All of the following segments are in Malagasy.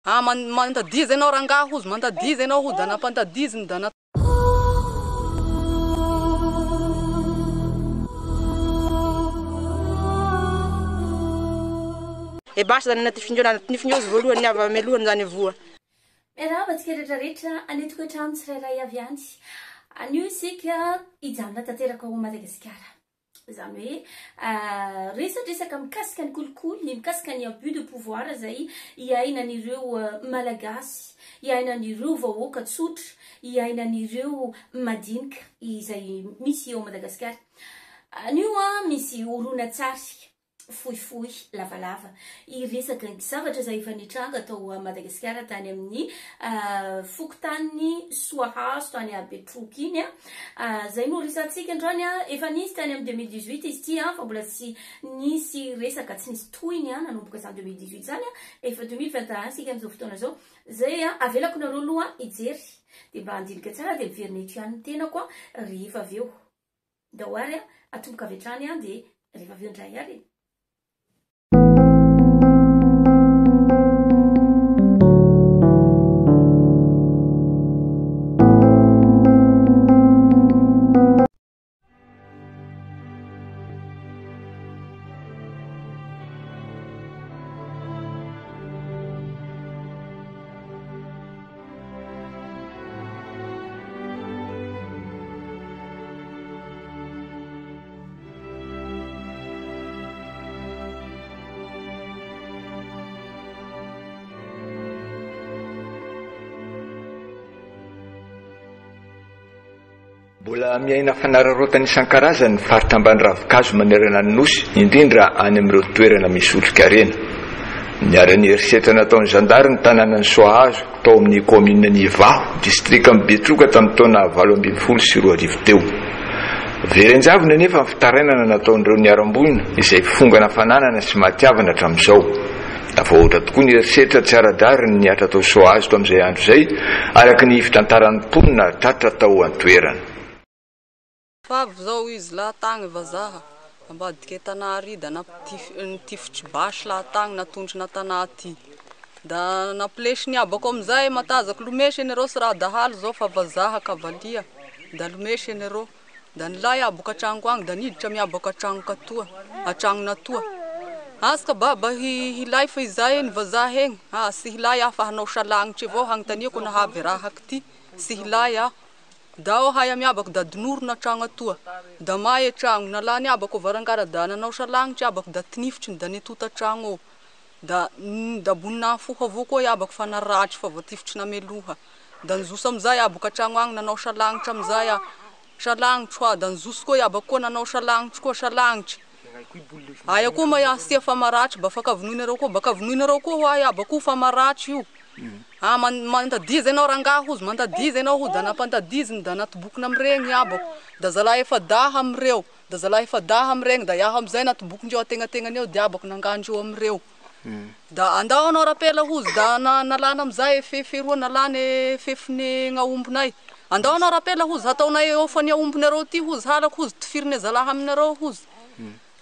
Ah, mantadiza ianao rangahy hozy, mantadiza ianao hozy, da nampantadiziny da na. E basy zany natifindreo natifindreo izy voalohany avy amy lohany zany voa. Miarahaba antsika rehetra rehetra any an-tokantrano tsirairay avy any. Anio isika hijanona tanteraka ao Madagasikara. Izany hoe resadresaka mikasika ny kolikoly, mikasika ny abus de pouvoir izay iainan'ireo Malagasy, iainan'ireo vahoaka tsotra, iainan'ireo madinika izay misy eo Madagasikara. Anio misy horonantsary fohifohy, lavalava, hiresaka ny zavatra izay efa nitranga tao Madagasikara tany amin'ny fokontanin'i Soahazo tany Betroka iny. Izay no resahantsika androany. Efa nisy tany amin'ny 2018 izy ity fa mbola tsy nisy resaka, tsy nisy tohiny nanomboka izany 2018 izany. Efa 2021 isika amin'izao fotoana izao. Izay avelako nareo aloha hijery dia mba handinika tsara dia miverina eto ihany ny tenako rehefa avy eo. Ndao ary atomboka avy hatrany dia rehefa avy eo indray ary e. Mbola miaina fanararaotana isan-karazany ny faritra ambany ravinkazo manerana ny Nosy, indrindra any amin'ireo toerana misy otrikarena. Niharan'ny herisetra nataon'ny zandary ny tanànan'i Soahazo, tao amin'ny kaomininan'i Ivaho, distrikan'i Betroka tamin'ny taona 2018 teo. Very an-javony anefa ny fitarainana nataon'ireo niharam-boina, izay fongana fananana sy matiavana hatramin'izao. Tafahoatra tokoa ny herisetra tsy ara-drariny nihatra tao Soahazo tamin'izay andro izay, araka ny fitantaran'ny mponina tratra tao an-toerana. Fa avy zao izy lahy tagny vazaha ambadike tanà ary da nampitifitry basy lahy tagny natontona tanà ty da nampilesy ny abako amizay matazako lomesy anareo sy raha dahalo zao fa vazaha kavalia da lomesy anareo da nilay abako atragnoko agny da niditra miabako atragnoko atoa atragnonatoa aska baba hilay fa izay ny vazaha egny ah sy hilay aho fa hanao salagnitry avao hagnontaniako nahavy raha ty sy hilay aho. Da ao hay amiabako da dinorona tragno atoa da may e tragno nalany abako varangara da nanao salagnitry abako da tinifitriny da nitota tragno ao da da boninafoho avao koa iabako fa naratry fa voatifitry nameloha da nizoso amizay abako atragno agny nanao salagnitry amizay aho salagnitry hoa da nizoso koa iabako koa nanao salagnitry koa salagnitry aia koa ma iaho sia fa maratry mba afaka vonoinareo koa baka vonoinareo koa hoa iabako fa maratry io. Ah, mantadiza ianao rangahy hozy, mantadiza ianao hozy, da nampantadiziny da natobokina amiregny abako da zalahy efa daha amireo, da zalahy efa daha amiregny da iaho amizay natobokindreo ategnategnany eo de abako nangandreo amireo. Da andao anao rapela hozy da nalana amizay fefy roa nalany fefiny gnaombinay. Andao anao rapela hozy hataonay eo fa ny aombinareo ty hozy halako hozy tifiriny zalahy aminareo hozy.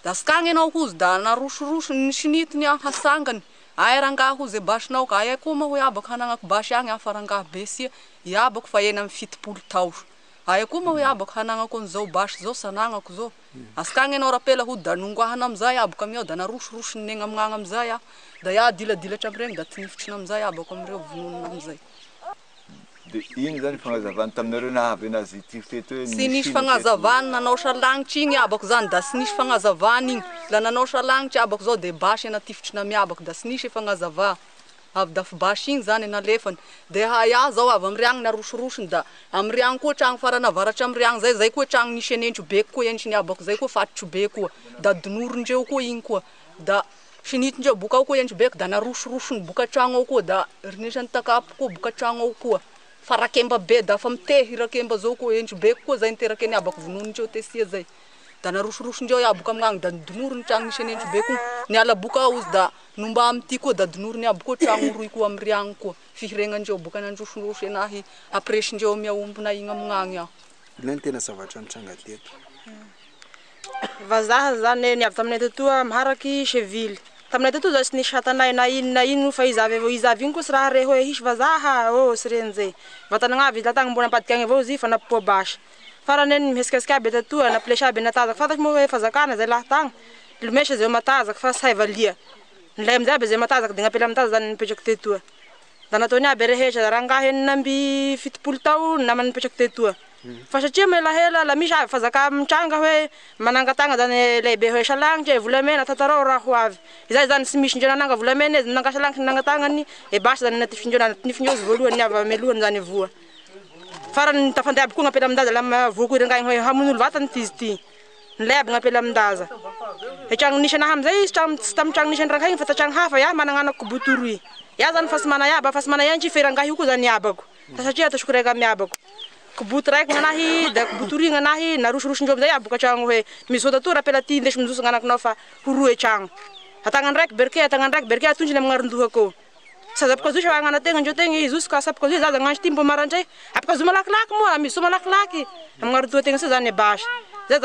Da sikagny anao hozy da narosoroso nisinitiny aho hasangany. Ay rangahy hozy e basinao ka ay koa moa hoy abako hanagnako basy agny aho fa rangahy be sia iabako fa 76 tao. Ay koa moa hoy abako hanagnako an'izao basy zao sy anagnako zao. Asikagny anao rapela hozy da nongoahana amizay abako amiao da narosorosony negna amignagny amizay aho. Da iaho diladilatra amiregny da tinifitrina amizay abako amireo vononina amizay. De ino zany fagnazavana taminareo nahavy anazy tifitra eto hoe Tsy nisy fagnazavana nanao salagnitry igny abako zany da tsy nisy fagnazavana igny. La nanao salagnitry abako zao de basy natifitrina miabako da tsy nisy fagnazava. Avy da basy igny zany nalefany. De aia zao avy amiriagny narosorosony da amiriagny koa tragno farany avaratra amiriagny zay, zay koa tragno nisy anentry be koa entry ny abako zay koa fatotry be koa. Da dinorondreo koa igny koa. Da sinitindreo boka ao koa entry beko da narosorosony boka tragno ao koa da rinisany takapo koa boka tragno ao koa. Fa rakemba be da fa mitehy rakemba zao koa entry beko koa zay niteraky ny abako vononondreo tesia zay. Da narosorosondreo abako amignagny da nidinorony tragno nisy anentry beko niala boka ao izy da nomba amity koa da dinorony aby koa tragno roy koa amiriagny koa. Fihiregnandreo boka nandrosondroso anahy apresindreo amy aombinay igny amignagny aho. Inona ny tena zavatra nitranga teto? Vazaha zany niavy taminay tetoa miharaky cheville. Taminay tetoa zao tsy nisy hatanay na ino na ino fa izy avy izy avy igny koa tsy raha re hoe hisy vazaha ô tsy ren'izay. Vatana avy izy latagny mbola nampadika agny avao izy fa nampipoa basy. Farany eny mihesikesiky aby tetoa nampilesy aby natazaka. Fantatry moa hoe fazakana zay lahy tagny. Lomesa zay matazaka fa tsy hay valia. Nilay amizay aby zay matazaka dia gn'ampela mitazaka zany nipetraky tetoa. Da nataony aby rehetra rangahy 76 tao namany nipetraky tetoa. Fa satria melahela la misy avy fazaka mitranga hoe manangatagna zany lehibe hoe salagnitra e volamena tatarao raha ho avy. Izay zany tsy misy ndreo nananga volamena izy nananga salagnitra nangatagna e basy zany natifindreo natifindreo izy voalohany avy amelohany zany voa. Farany tafandeha aby koa gn'ampela amin-daza la voa koa rangahy hoe hamono olo vatany ty izy ty. Nilay aby gn'ampela amin-daza. E tragno nisy anahy amizay izy tragno tsy tamin'ny tragno nisy any rangahy igny fa tatragno hafa iaho managna anako botoroy. Iaho zany fa tsy mana iaba fa tsy mana iantry fa rangahy io koa zany iabako. Satria ataoko raiky amy iabako. Koboto raiky gnanahy da koboto roy gnanahy narosorosondreo amizay aby boka tragno hoe misota toa rapela ty indesy mijoso gnanakinao fa horoa e tragno. Atagnany raiky berke atagnany raiky berke atonjiny amy gn'arondohako. Sady apikazoy sa agnana tegna ndreo tegna izy ka sapikazoy zaza gnandro ty mbo maraindray. Apikazoy malakilaky moa miso malakilaky amy gn'arondoha tegna sa zany e basy. Zay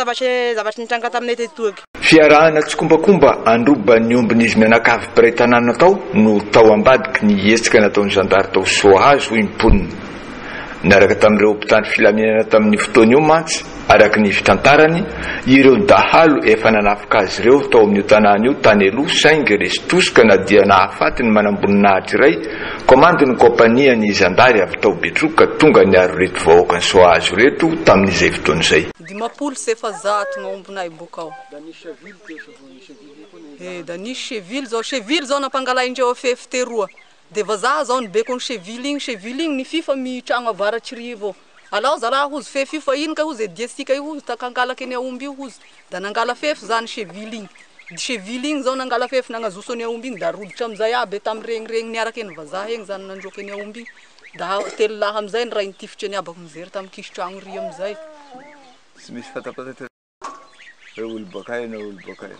zavatry nitranga taminay tetoaky. Fiarahana tsikombakomba androba ny ombin'izy mianakavy mpiray tanàna tao no tao ambadiky ny hetsika nataon'ny zandary tao Soahazo hoy ny mponina. Niaraka tamin'ireo mpitandro filaminana tamin'ny fotoana io mantsy araka ny fitantarany ireo dahalo efa nanafika azy ireo tao amin'io tanàna io tany aloha saingy resy tosika na dia nahafaty ny manamboninahitra iray komandin'ny kompania ny zandary avy tao Betroka tonga niaro ireto vahoaka ny Soahazo ireto tamin'izay fotoana izay. 450 gn'aombinay boka ao. Da nisy cheville zao, cheville zao nampangalaindreo fefy teroa. De vazaha zao nibeko ny cheville igny, cheville igny nififa mitragno avaratry rivo. Alao zalahy hozy fefy io fa ino ka hozy e diasika io hozy takangalaky ny aomby io hozy. Da nangala fefy zany cheville igny. De cheville igny zao nangala fefy nagnazoso ny aomby igny da roditra amizay aby tamy regny niaraky ny vazaha igny zany nandroky ny aomby igny. Da telo lahy amizay ny ray nitifitry ny abako mijery tamy kisotragno ry amizay. Tsy misy fatapatatra hoe olo bakay na olo bakay.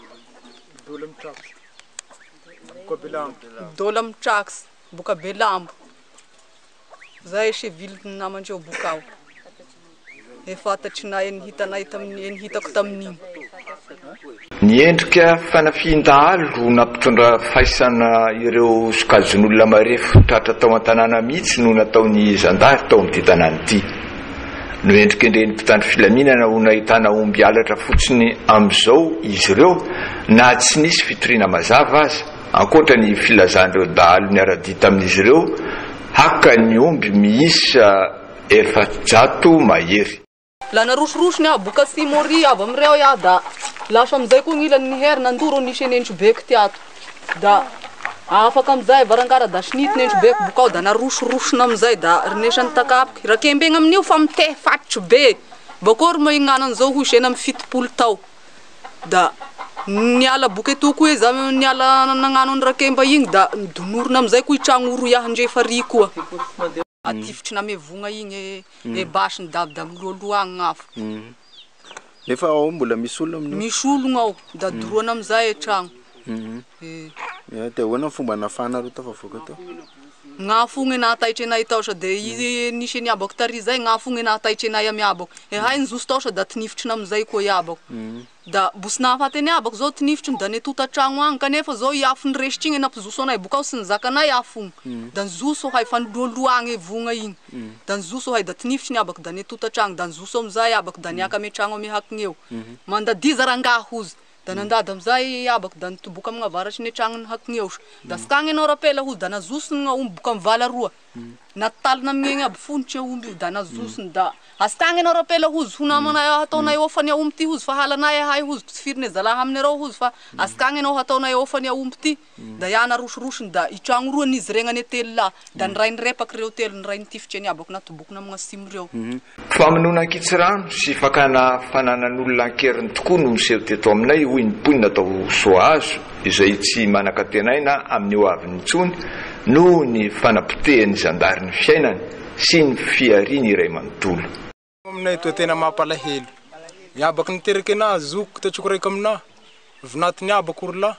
Dola mitraksy boka Belambo. Zay cheville namandreo bokao. E fantatrinay ny hitanay tamin'ny ny hitako tamin'igny. Ny endrika fanafihin-dahalo nampitondra faisana ireo sokajin'olona marefo tratra tao an-tanàna mihitsy no nataon'ny zandary tao amin'ity tanàna ity. No endrikendren'ny mpitandro filaminana ho nahitana omby halatra fotsiny amin'izao izy ireo na tsy nisy fitoriana mazava aza ankoatra ny filazan'ireo dahalo niara-dia tamin'izy ireo haka ny omby miisa 400 mahery. La narosorosony aho boka Simori avy amireo iaho da lasa amizay koa gn'ilany nihery nandoro nisy enentry beky ty ato. Da afaka amizay varangara da sinity nentry beky bokao da narosorosona amizay da rinesany takapiky. Rakembegna amin'io fa mitehy fatotry be. Bakôry moa ignanany zao hoy sena amy 70 tao. Da niala boky eto koa izy niala nagnano ny rakemba igny da donorona amizay koa itragno oro iaho ndre fary koa. Atifitry namevogna igny e basy ny da miloaloha agny gn'afo. Nefa ao mbola misy olona amin'io? Misy olona ao da doroana amizay e tragno. Dia ahoana ny fomba nahafahanareo tafavoaka tao? Gn'afo igny nahataitry anay tao sa de izy nisy ny abako tary zay gn'afo igny nahataitry anay amy abako. E hay nizoso tao sa da tinifitry amizay koa iabako. Da bosy nahafaty ny abako zao tinifitry da netota tragno agny kanefa zao i afo niresitry igny nampizoso anay bokao sy nizakanay afo igny. Da nizoso hay fa niloaloha agny e vogna igny. Da nizoso hay da tinifitry ny abako da netota tragno da nizoso amizay abako da niaka amy tragno amy hakiny eo. Mandadiza rangahy hozy. Da nandady amizay abako da nitoboka amy avaratry ny tragnony hakiny eo. Da sikagny anao rapela hozy da nazosony aomby boka amy vala roa. Natalina amin'igny aby fonitry aomby io da nazosony da asikagny anao rapela hozy ho namanay ataonay ofany aomby ty hozy fa halanay ahay hozy tsy firiny zalahy aminy areo hozy fa asikagny anao ataonay ofany aomby ty. Da ia narosorosony da itragno roa nizy regnany telo lahy da ny ray nirepaky reo telo ny ray nitifitry ny abako natobokona amina simo reo. Famonoana ankitsirano sy fakana fananan'olona an-keriny tokoa no miseho teto aminay hoy ny mponina tao Soahazo izay tsy manan-kantenaina amin'ny ho aviny intsony noho ny fanapotehan'ny zandary ny fiainany sy ny fihariany iray manontolo. Aminay toa tena mampalahelo. Miabaky niteraky anahy zokiko tatsoko raiky aminahy. Vinatiny abako ry lahy.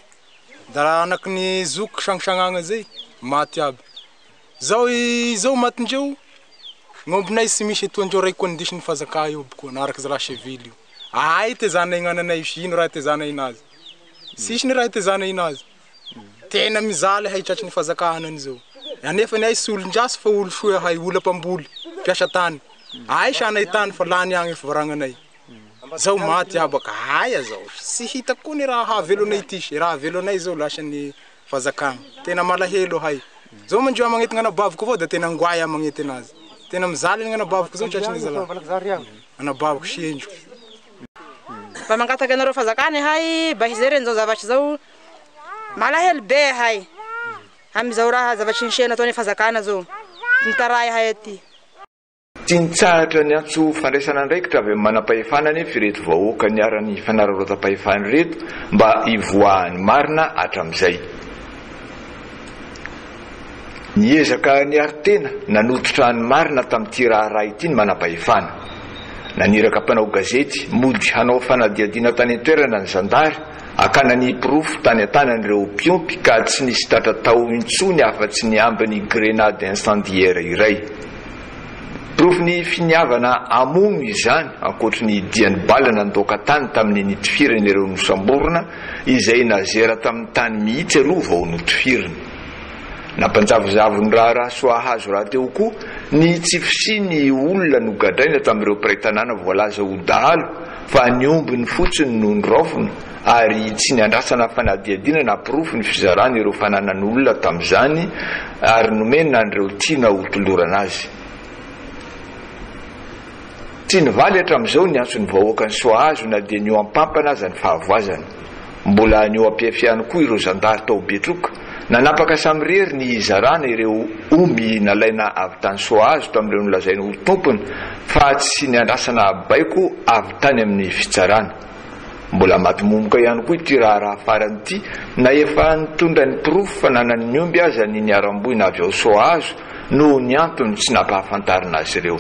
Da anaky ny zokiko sangisangnagna zay maty aby. Zao izao matindreo ng'ombinay tsy misy etoandreo raiky koa nindesiny fazaka io aby koa naraky zalahy cheville io. Ay tezanay gnananay io ino raha tezanay inazy. Sisy ny raha tezanay inazy. Tena mizaly ahay tratry ny fazakana an'izao. Anefa ny ahy tsy olon-dratsy fa olo soa ahay, olo mpamboly, mpiasa tany. Ahy sanay tany fa lany agny fivaragnanay. Zao maty abaka, aia zao. Tsy hitako koa ny raha hahavelo anay ity. Raha hahavelo anay zao lasan'ny fazakana. Tena malahelo ahay. Zao mandroa magnety gn'anabaviko avao da tena angoay aho magnety anazy. Tena mizaly ny gn'anabaviko zao tratry ny zalahy. Anabaviko sy endriko. Mba mangataka anareo fanjakana ahay mba hijery an'izao zavatra izao. Malahelo be ahay amin'izao raha zavatry niseho nataon'ny fanjakana zao. Mitaray ahay aty. Tsy nitsahatra niantso fandraisana andraikitra avy amin'ny manam-pahefana anefa ireto vahoaka niharan'ny fanararaotam-pahefana ireto mba hivoahan'ny marina hatramin'izay. Niezaka niaro tena nanototra ny marina tamin'ity raharaha ity ny manam-pahefana. Naniraka mpanao gazety mody hanao fanadihadiana tany an-toerana ny zandary hakana ny porofo tany an-tanan'ireo mpiompy ka tsy nisy tratra tao intsony afa-tsy ny ambin'ny grenade incendiaire iray. Porofon'ny finiavana hamono izany ankoatry ny dian'ny bala nandoaka tany tamin'ny nitifirana ireo nosamborina izay nazera tamin'ny tany mihitsy aloha vao notifirina. Nampanjavozavo ny raharaha Soahazo rahateo koa ny tsy fisian'ny olona nogadraina tamin'ireo mpiray tanàna voalaza ho dahalo fa ny ombiny fotsiny no noraofina ary tsy niandrasana fanadihadiana na porofo ny fizarana ireo fananan'olona tamin'izany ary nomena an'ireo tiana ho tolorana azy. Tsy nivaly hatramin'izao ny antson'ny vahoakan'i Soahazo na dia nihoam-pampana aza ny fahavoazana. Mbola nihoam-pefy ihany koa ireo zandary tao Betroka, nanapaka samirery ny hizarana ireo omby nalaina avy tany Soahazo tamin'ireo nolazainy ho tompony fa tsy niandrasana baiko avy tany amin'ny fitsarana. Mbola maty momoka ihany koa ity raharaha farany ity na efa nitondra ny porofo fa nanan'ny omby aza ny niharam-boina avy ao Soahazo noho ny antony tsy nampahafantarina azy ireo.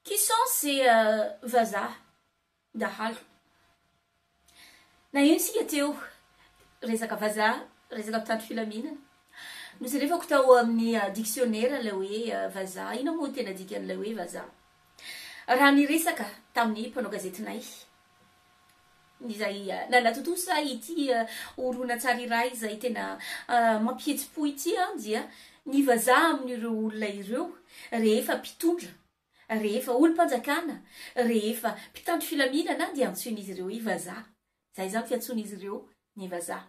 Qui sont ces vazaha dahalo? Naheno isika teo resaka vazaha, resaka mpitandro filaminana. Nojerevako tao amin'ny dictionnaire ilay hoe vazaha. Inona moa no tena dikan'ilay hoe vazaha? Raha niresaka tamin'ny mpanao gazetinay izay nanatontosa ity horonantsary iray izay tena mampihetsi-po ity dia ny vazaha amin'ireo olona ireo rehefa mpitondra, rehefa olom-panjakana, rehefa mpitandro filaminana dia antsoin'izy ireo hoe vazaha. Izay izany fiantsoan'izy ireo ny vazaha.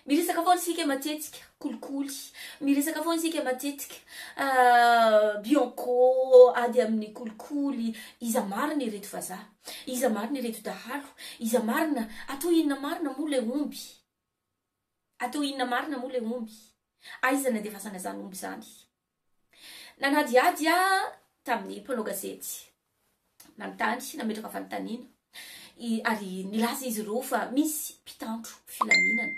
Miresaka foana isika matetika kolikoly, miresaka foana isika matetika bianco, ady amin'ny kolikoly, iza marina ireto vazaha, iza marina ireto dahalo, iza marina, atao inona marina moa ilay omby, atao inona marina moa ilay omby, aiza ny andefasana izany omby izany. Nanadihady aho tamin'ny mpanao gazety, nanontany, nametraka fanontaniana, ary nilaza izy ireo fa misy mpitandro filaminana,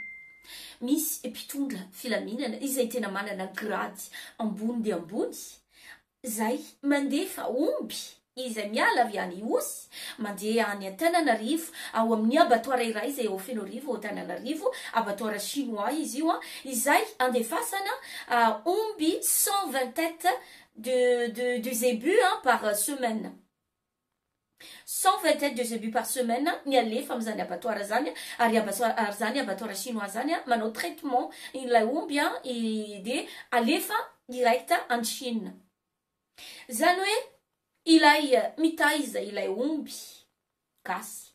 misy mpitondra filaminana izay tena manana grady ambony dia ambony, izay mandefa omby izay miala avy any Ihosy mandeha any Antananarivo, ao amin'ny abattoir iray izay ao Fenoarivo ao Antananarivo, abattoir chinois izy io, izay andefasana omby 120 têtes de de de zébu par semaine. 120 têtes de zébu par semaine ny alefa amin'izany abattoir izany, ary abattoir ary izany abattoir chinois izany manao traitement ilay omby dia alefa direct any Chine. Izany hoe ilay mitaiza ilay omby gasy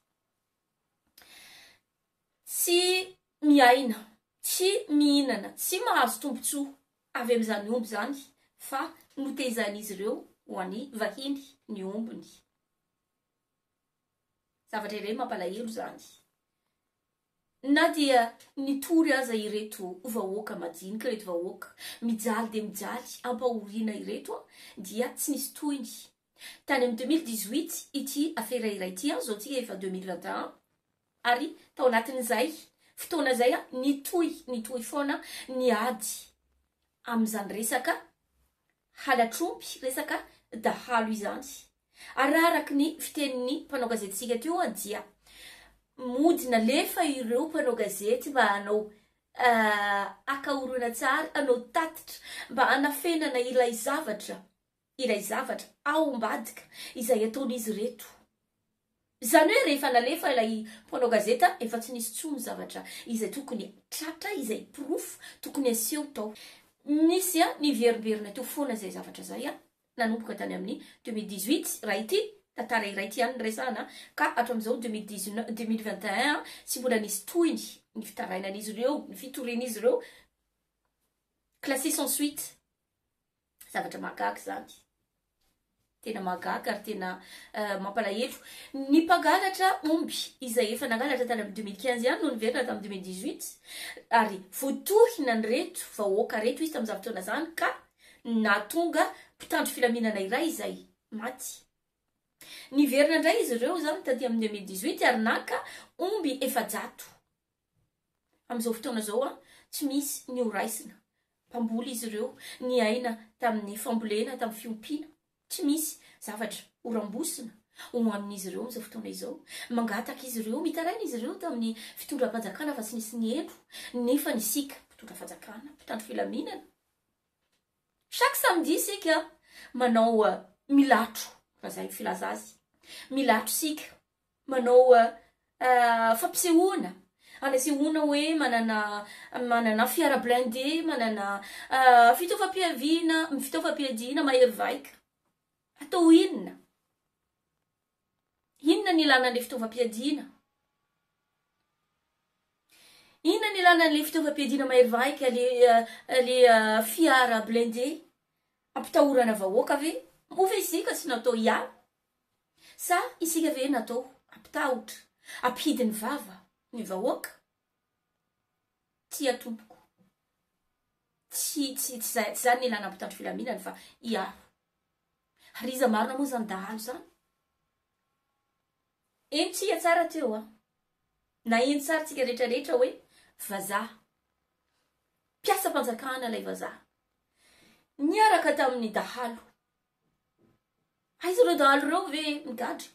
tsy miaina, tsy mihinana, tsy mahazo tombontsoa avy amin'izany omby izany fa notezain'izy ireo ho an'ny vahiny ny ombiny. Zavatra iray mampalahelo izany. Na dia nitory aza ireto vahoaka madinika ireto vahoaka mijaly dia mijaly ampahoriana ireto dia tsy nisy tohiny. Tany amin'ny 2018 ity afera iray ity, izao tsika efa 2021, ary tao anatin'izay fotoana izay nitohy nitohy foana ny ady amin'izany resaka halatr'omby, resaka dahalo izany. Ary raha araka ny fitenin'ny mpanao gazetintsika teo dia mody nalefa ireo mpanao gazety mba hanao haka horonantsary, hanao tatitra mba hanafenana ilay zavatra, ilay zavatra ao ambadika izay ataon'izy ireto. Izany hoe rehefa nalefa ilay mpanao gazety efa tsy nisy intsony zavatra izay tokony tratra, izay porofo tokony aseho tao. Nisy niverimberina teo foana izay zavatra izay nanomboka tany amin'ny 2018, raha ity tantara iray ity ihany no resahana, ka hatramin'izao 2021 tsy mbola nisy tohiny ny fitarainan'izy ireo, ny fitorian'izy ireo, classé sans suite. Zavatra mahagaga izany. Tena mahagaga ary tena mampalahelo. Ny mpangalatra omby izay efa nangalatra tany amin'ny 2015 ihany no niverina tamin'ny 2018 ary voatohina an'ireto vahoaka ireto izy tamin'izany fotoana izany ka nahatonga mpitandro filaminana iray izay maty. Niverina indray izy ireo izany taty amin'ny 2018 ary naka omby 400. Amin'izao fotoana izao, tsy misy ny ho raisina. Mpamboly izy ireo, niaina tamin'ny fambolena, tamin'ny fiompiana. Tsy misy zavatra ho rambosina ho hanin'izy ireo amin'izao fotoana izao. Mangataka izy ireo, mitaraina izy ireo tamin'ny fitondram-panjakana fa tsy nisy nihaino. Nefa ny isika, mpitondra fanjakana, mpitandro filaminana, chaque samedi isika manao milatro, raha izay ny filaza azy, milatro isika. Manao fampisehoana, anasehoana hoe manana manana fiara blindé, manana fitaovam-piaviana, fitaovam-piadiana mahery vaika. Atao inona? Inona ny ilana an'ilay fitaovam-piadiana? Inona ny ilana an'ilay fitaovam-piadiana mahery vaika, le le fiara blindé? Ampitahorana vahoaka ve? Moa ve isika tsy natao hiala? Sa isika ve natao hampitahotra, hampihidy ny vava ny vahoaka? Tsia tompoko. Tsy tsy tsy tsy zany ny ilana mpitandro filaminana fa hiaro. Ary iza marina moa zany dahalo zany? Eny tsia tsara teo a. Naheno tsara tsika rehetra rehetra hoe vazaha. Mpiasam-panjakana ilay vazaha. Niaraka tamin'ny dahalo. Aiza ireo dahalo ireo ve migadra?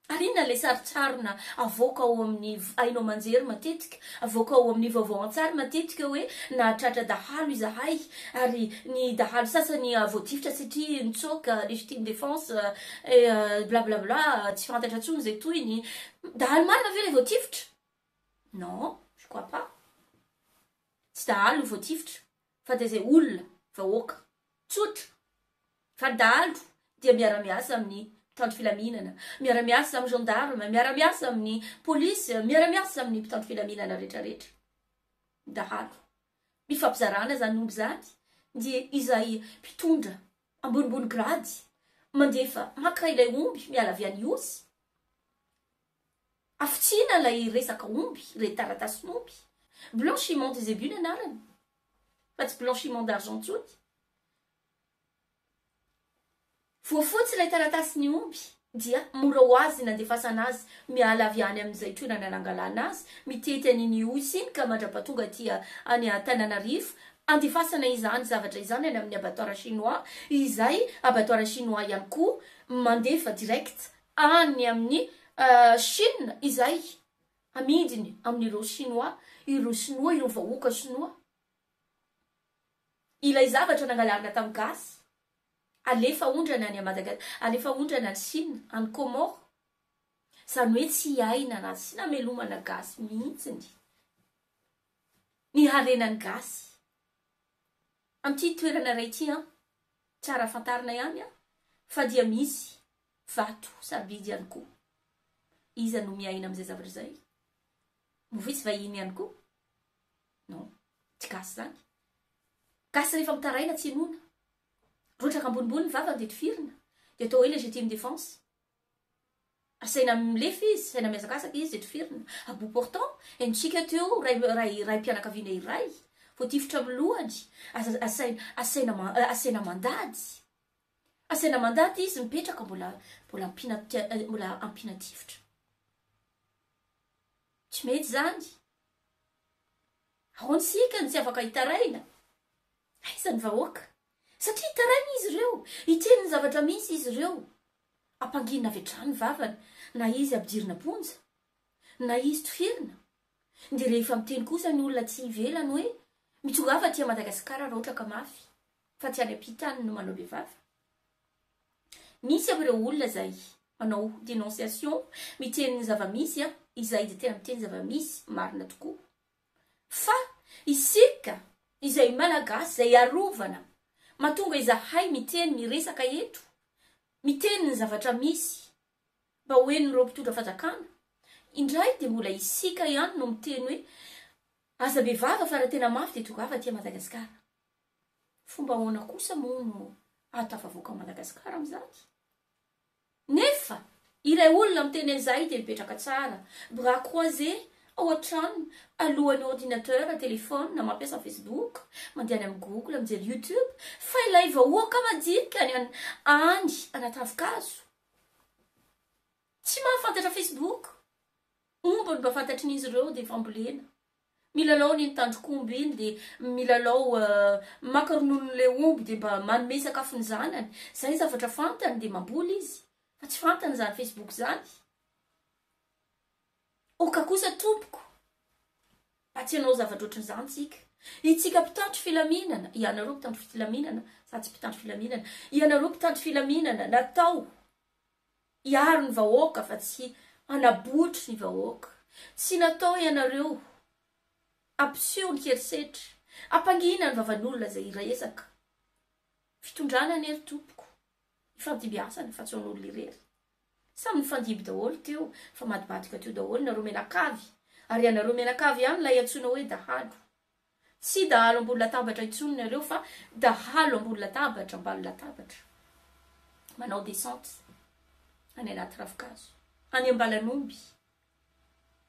Ary inona ilay sarintsarina avoaka ao amin'ny haino aman-jery matetika, avoaka ao amin'ny vaovao an-tsary matetika hoe nahatratra dahalo izahay ary ny dahalo sasany voatifitra satria nitsoaka, légitime défense, blablabla, tsy fantatra intsony izay tohiny. Dahalo marina ve ilay voatifitra? Non, je crois pas. Tsy dahalo no voatifitra fa dia izay olona, vahoaka. Tsotra fa ny dahalo dia miara-miasa amin'ny mpitandro filaminana, miara-miasa amin'ny gendarme, miara-miasa amin'ny polisy, miara-miasa amin'ny mpitandro filaminana rehetrarehetra. Ny dahalo. Mifampizarana izany omby izany dia izay mpitondra ambonimbony grady mandefa maka ilay omby miala avy any Ihosy. Afotsiana ilay resaka omby, ilay taratasin'omby. Blanchiment des zébus ny anarany fa tsy blanchiment d'argent intsony. Voafotsy ilay taratasin'ny omby dia mora ho azy nandefasana azy miala avy any amin'izay toerana nangalana azy, mitety an'iny Ihosy iny ka mandra-pahatonga aty any Antananarivo, andefasana izany zavatra izany any amin'ny abattoir chinois, izay abattoir chinois ihany koa mandefa direct any amin'ny Chine izay amidiny amin'ireo chinois, ireo sinoa, ireo vahoaka sinoa. Ilay zavatra nangalarina tamin'ny gasy, alefa aondrana any Madagas, alefa aondrana any Chine, any Comores. Izany hoe tsy haina na tsy namelomana gasy mihitsiny ny harenan'ny gasy. Amin'ity toerana iray ity an, tsara fantarina ihany an, fa dia misy vato sarobidy ihany koa. Iza no miaina amin'izay zavatra izay? Moa ve tsy vahiny ihany koa? Non, tsy gasy izany. Gasy rehefa mitaraina tsy henoina. Rotraka ambonimbony ny vavany dia tifirina. Dia atao hoe légitime défense. Asaina milefa izy, asaina mihazakazaka izy dia tifirina. À bout portant, henontsika teo ray ray raim-pianakaviana iray voatifitra amin'ny lohany, asaina asaina asaina mandady. Asaina mandady izy mipetraka mbola mbola ampiana mbola ampiana tifitra. Tsy mety izany. Ahoana isika no tsy afaka hitaraina? Aiza ny vahoaka? Satria hitaraina izy ireo, hiteny ny zavatra misy izy ireo. Ampanginina avy hatrany ny vavany na izy ampidirina am-ponja na izy toherina. Dia rehefa miteny kosa ny olona aty ivelany hoe mitongava aty Madagasikara raha ohatra ka mafy fa tsy any am-pita any no manao be vava. Misy amin'ireo olona izay manao dénonciation, miteny ny zava-misy, izay dia tena miteny zava-misy marina tokoa. Fa isika izay Malagasy izay arovana, mahatonga izahay miteny miresaka eto, miteny ny zavatra misy mba ho henon'ireo mpitondra fanjakana, indray dia mbola isika ihany no miteny hoe aza be vava fa raha tena mafy dia tongava aty Madagasikara. Fomba ahoana kosa moa no ahatafavoaka an'i Madagasikara amin'izany? Nefa ilay olona miteny an'izay dia mipetraka tsara, bras croisés, ao an-tranony, alohan'ny ordinateur, téléphone, mampiasa Facebook, mandeha any amin'ny Google, mijery YouTube, fa ilay vahoaka madinika any any anaty ravin-kazo tsy mahafantatra Facebook, omby no mba fantatrin'izy ireo dia fambolena. Milalao an'iny tandrok'omby iny dia milalao maka rononon'ilay omby dia mba manome sakafo ny zanany. Izay ny zavatra fantany dia mamboly izy fa tsy fantany izany Facebook izany. Oka kosa tompoko mba tsy hanao zavatra ohatran'izany tsika. Itsika mpitandro filaminana, ianareo mpitandro filaminana, za tsy mpitandro filaminana, ianareo mpitandro filaminana natao hiaro ny vahoaka fa tsy hanabotry ny vahoaka. Tsy natao ianareo hampiseho ny herisetra, hampangina ny vavan'olona izay hiresaka. Fitondrana anie ry tompoko, ifandimbiasana fa tsy ho an'olona irery. Samy nifandimby daholo teo, nifamadibadika teo daholo nareo mianakavy, ary ianareo mianakavy ihany ilay antsoina hoe dahalo. Tsy dahalo ambony latabatra intsony nareo fa dahalo ambony latabatra ambany latabatra. Manao descente any anaty ravinkazo, any ambalan'omby,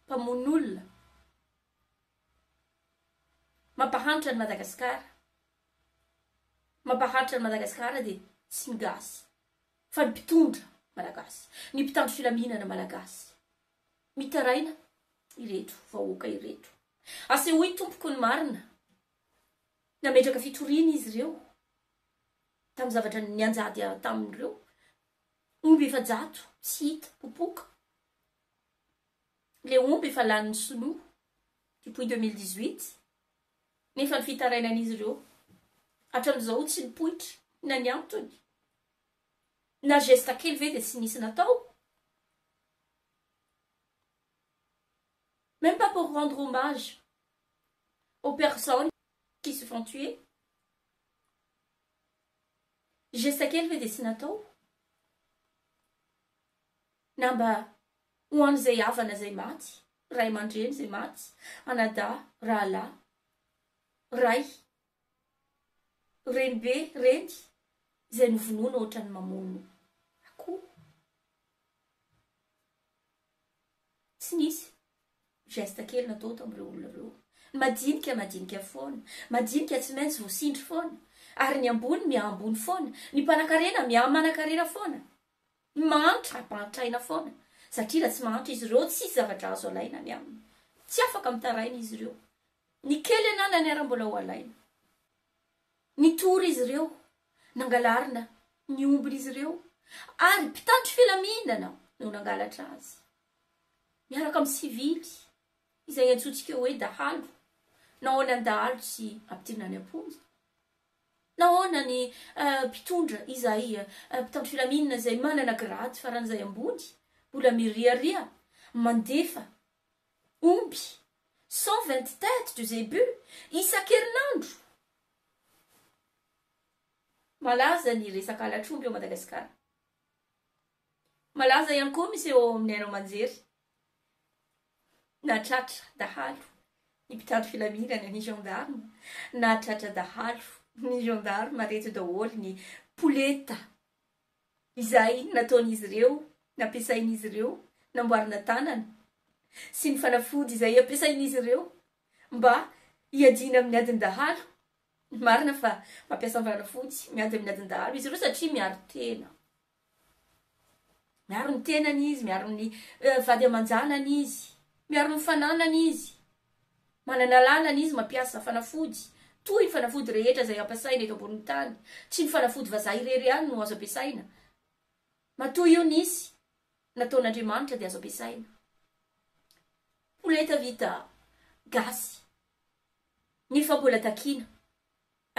mpamono olona, mampahantra an'i Madagasikara. Mampahantra an'i Madagasikara dia tsy ny gasy fa ny mpitondra malagasy, ny mpitandro filaminana malagasy. Mitaraina ireto vahoaka ireto. Asehoy tompoko ny marina. Nametraka fitoriana izy ireo tamin'ny zavatra nianjady tamin'ireo. Omby 400 tsy hita, popoka. Le omby efa lanin'ny sinoa depuis 2018. Nefa ny fitarainan'izy ireo hatramin'izao tsy nipoitra na ny antony. Na geste kely ve dia tsy nisy natao? Même pas pour rendre hommage aux personnes qui se font tuer. Geste kely ve dia tsy natao? Na mba ho an'izay havana izay maty, ray aman-dreny izay maty, anadahy, rahalahy, ray, renibe, reny, izay novonoina ohatran'ny mamono akoho. Tsy nisy geste kely natao tamin'ireo olona ireo. Ny madinika madinika foana, madinika tsy maintsy voasindry foana, ary ny ambony miha ambony foana, ny mpanakarena miha manakarena foana, ny mahantra ampahantraina foana, satria raha tsy mahantra izy ireo tsisy zavatra azo alaina any aminy, tsy afaka mitaraina izy ireo, ny kely ananany ara mbola ho alaina. Nitory izy ireo, nangalarina ny ombin'izy ireo ary mpitandro filaminana no nangalatra azy. Miaraka amin'ny sivily izay antsointsika hoe dahalo. Nahoana ny dahalo tsy ampidirina any am-ponja? Nahoana ny mpitondra izay mpitandro filaminana izay manana grady faran'izay ambony mbola miriaria mandefa omby 120 têtes de zébu isan-kerinandro. Malaza ny resaka halatr'omby ao Madagasikara. Malaza ihany koa miseho ao amin'ny haino aman-jery. Nahatratra dahalo ny mpitandro filaminana, ny gendarme. Nahatratra dahalo ny gendarme, reto daholo ny poleta izay nataon'izy ireo, nampiasain'izy ireo, namboarina tanana sy ny fanafody izay ampiasain'izy ireo mba hiadiana amin'ny adin-dahalo. Marina fa mampiasa fanafody miady amin'ny adin-dahalo izy ireo satria miaro tena. Miaro ny tenany izy, miaro ny vady aman-janany izy, miaro ny fananany izy. Manana lalana izy mampiasa fanafody, toy ny fanafody rehetra izay ampiasaina eto ambonin'ny tany. Tsy ny fanafody vazaha irery ihany no azo ampiasaina. Matoa io nisy, nataon'Andriamanitra dia azo ampiasaina. Poleta vita gasy, nefa mbola takiana.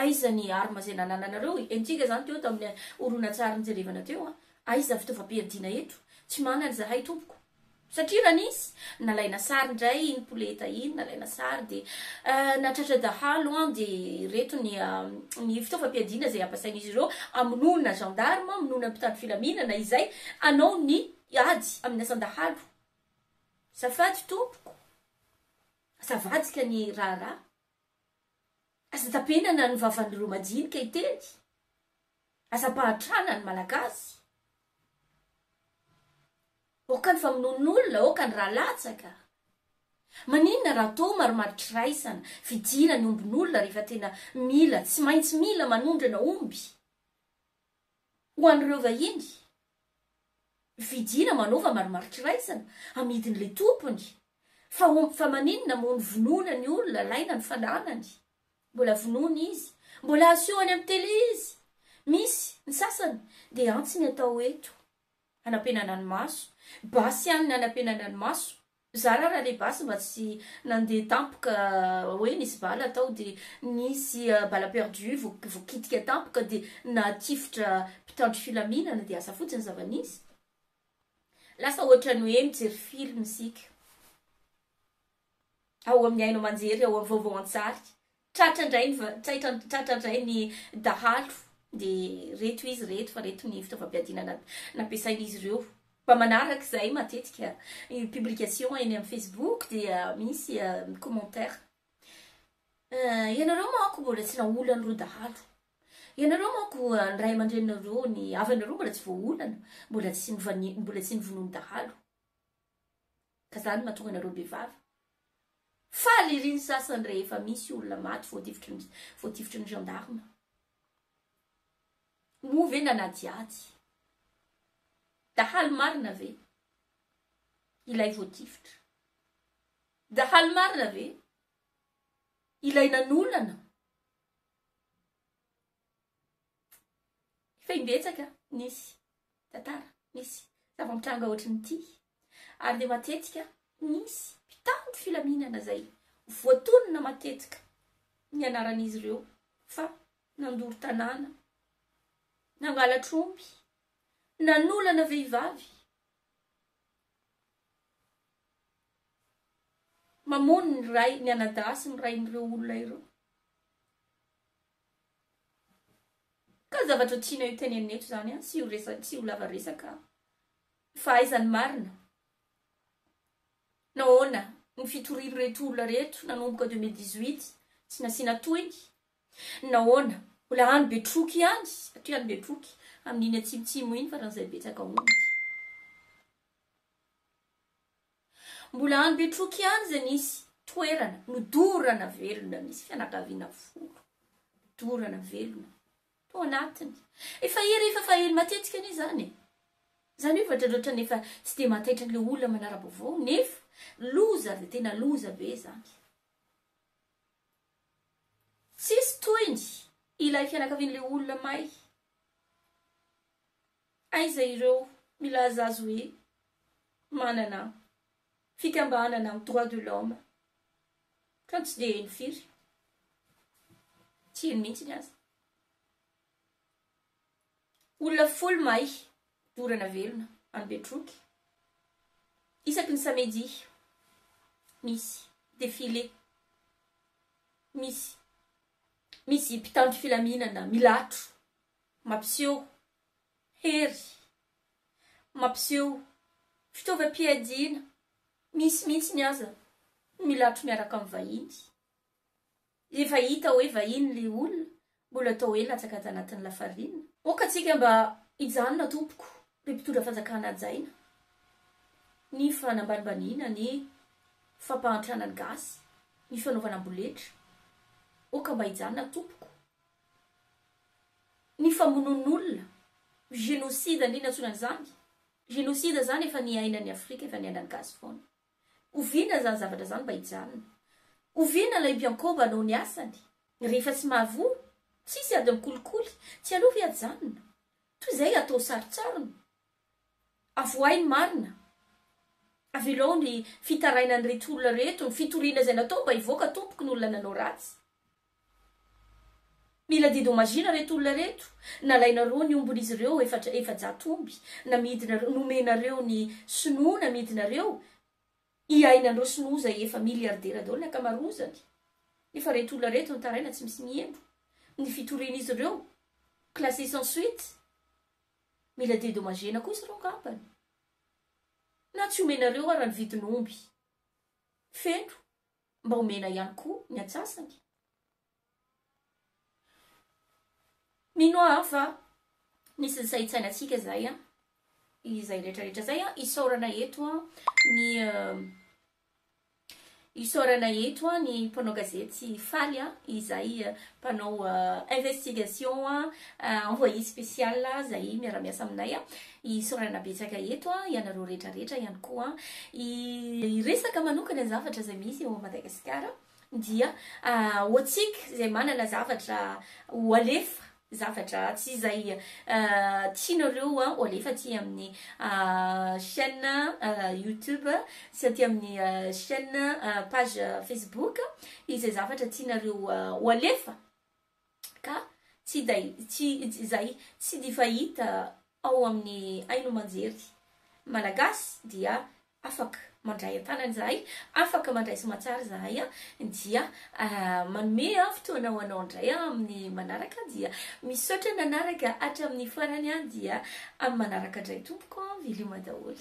Aiza ny arme izay nanananareo e? Henontsika izany teo tamin'ny horonantsary nijerevana teo a! Aiza fitaovam-piadiana eto? Tsy manana izahay tompoko. Satria raha nisy, nalaina sary indray iny poleta iny, nalaina sary dia nahatratra dahalo an, dia ireto ny ny fitaovam-piadiana izay ampiasain'izy ireo hamonoana gendarme, hamonoana mpitandro filaminana izay hanao ny ady amin'ny asan-dahalo. Azafady tompoko, aza avadika ny raharaha. Aza tapenana ny vavan'ireo madinika hiteny. Aza ampahantrana ny Malagasy. Aoka ny famonoan'olona, aoka ny rà latsaka. Maninona raha atao marimaritra-iraisana, vidiana ny ombin'olona rehefa tena mila, tsy maintsy mila manondrana omby ho an'ireo vahiny? Vidiana manaova marimaritra-iraisana, amidin'ilay tompony. Fa fa maninona moa no vonoina ny olona, alaina ny fananany? Mbola vonoina izy, mbola aseho any amin'ny télé izy. Misy ny sasany dia antsy ny atao eto hanampenana ny maso, basy ihany ny hanampenana ny maso. Zara raha le basy mba tsy nandeha tampoka hoe nisy bala tao dia nisy bala perdu voakitika tampoka dia nahatifitra mpitandro filaminana dia asa fotsiny ny zava-nisy. Lasa ohatran'ny hoe mijery film isika. Ao amin'ny haino aman-jery, ao amin'ny vaovao an-tsary. Tratra indray ny va- tratra tratra indray ny dahalo dia reto izy reto fa reto ny fitaovam-piadiana na- nampiasain'izy ireo. Mba manaraka izay matetika ny publication eny amin'ny Facebook dia misy commentaire. Ianareo manko mbola tsy naolan'ireo dahalo. Ianareo manko ny ray aman-dreninareo, ny havanareo mbola tsy voaolana, mbola tsy nivani- mbola tsy novonoin'ny dahalo. Ka zany no mahatonga anareo be vava. Faly ery ny sasany rehefa misy olona maty voatifitry ny voatifitry ny gendarme. Moa ve nanadihady? Dahalo marina ve ilay voatifitra? Dahalo marina ve ilay nanolana? Efa imbetsaka nisy tantara, nisy zava-mitranga ohatran'ity ary dia matetika nisy mpitandro filaminana izay voatonona matetika ny anaran'izy ireo fa nandoro tanàna, nangalatra omby, nanolana vehivavy, mamono ny ray, ny anadahy sy ny rain'ireo olona ireo. Ka zavatra tiana io tenenina eto zany an, tsy ho resa tsy ho lava resaka fa aiza ny marina? Nahoana ny fitorian'ireto olona reto nanomboka 2018 tsy nasiana tohiny? Nahoana mbola any Betroky ihany, aty any Betroky amin'iny atsimotsimo iny faran'izay betsaka omby. Mbola any Betroky ihany izay nisy toerana nodorana velona, nisy fianakaviana folo nodorana velona tao anatiny. Efa hira efa faheno matetika anie izany e! Izany hoe voadradraotra efa tsy dia mahataitra an'ilay olona manara-baovao nefa loza dia tena loza be izany. Tsisy tohiny ilay fianakavian'ilay olona may. Aiza ireo milaza azy hoe manana fikambanana amin'ny droit de l'homme? Ka tsy dia heno firy. Tsy heno mihitsy aza. Olona folo may dorana velona any Betroky. Isaky ny samedi misy défilé. Misy misy mpitandro filaminana milatro mampiseho hery, mampiseho fitaovam-piadiana, misy mihitsy ny aza milatro miaraka amin'ny vahiny. Efa hita hoe vahiny ilay olona, mbola atao hoe latsaka tanatin'ny lafarinina. Aoka tsika mba hijanona tompoko ry mpitondra fanjakana hajaina ny fanambanimbaniana ny fampahantrana ny gasy, ny fanaovana amboletra. Aoka mba hijanona tompoko. Ny famonoan'olona, génocide anie ny antsoina an'izany, génocide zany efa niainan'i Afrika, efa niainan'ny gasy foana. Oviana izany zavatra izany mba hijanona? Oviana ilay Bianco mba hanao ny asany? Rehefa tsy mahavoa, tsisy ady amin'ny kolikoly, tsy aleo ve ajanona? Toy izay atao sarotsarony. Avoahy ny marina. Avelao ny fitarainan'ireto olona ireto, ny fitoriana izay natao mba hivoaka tompoko ny olona nanao ratsy. Mila dedommagena ireto olona ireto. Nalainareo ny ombin'izy ireo efatra 400 omby, namidinareo, nomenareo ny sinoa namidinareo, iainan'ireo sinoa izay efa milliardaire daholo ny ankamaroazany. Nefa ireto olona ireto nitaraina tsy misy miheno. Ny fitorian'izy ireo, classé sans suite. Mila dedommagena koa izy ireo angambany. Na tsy omenareo ara ny vidin'omby feno, mba omena ihany koa ny antsasany. Mino aho fa nisy nisaintsainantsika izay an, izay rehetrarehetra izay an, isaorana eto an ny Isaorana eto ny mpanao gazety Faly izay mpanao investigation envoyé spécial izay miara-miasa aminay. Isaorana betsaka eto ianareo rehetra rehetra ihany koa. Hiresaka manokana ny zavatra izay misy eo Madagasikara dia ho antsika izay manana zavatra ho alefa zavatra tsy izay tianareo ho alefa aty amin'ny chaîne youtube sy aty amin'ny chaîne page facebook izay zavatra tianareo ho alefa ka tsy dai tsy izay tsy dia fahita ao amin'ny haino aman-jery malagasy dia afaka mandray an-tanana izahay, afaka mandray soamantsara izahay dia manome fotoana ho anao indray amin'ny manaraka dia misaotra nanaraka hatramin'ny farany dia amin'ny manaraka indray tompoko veloma daholo.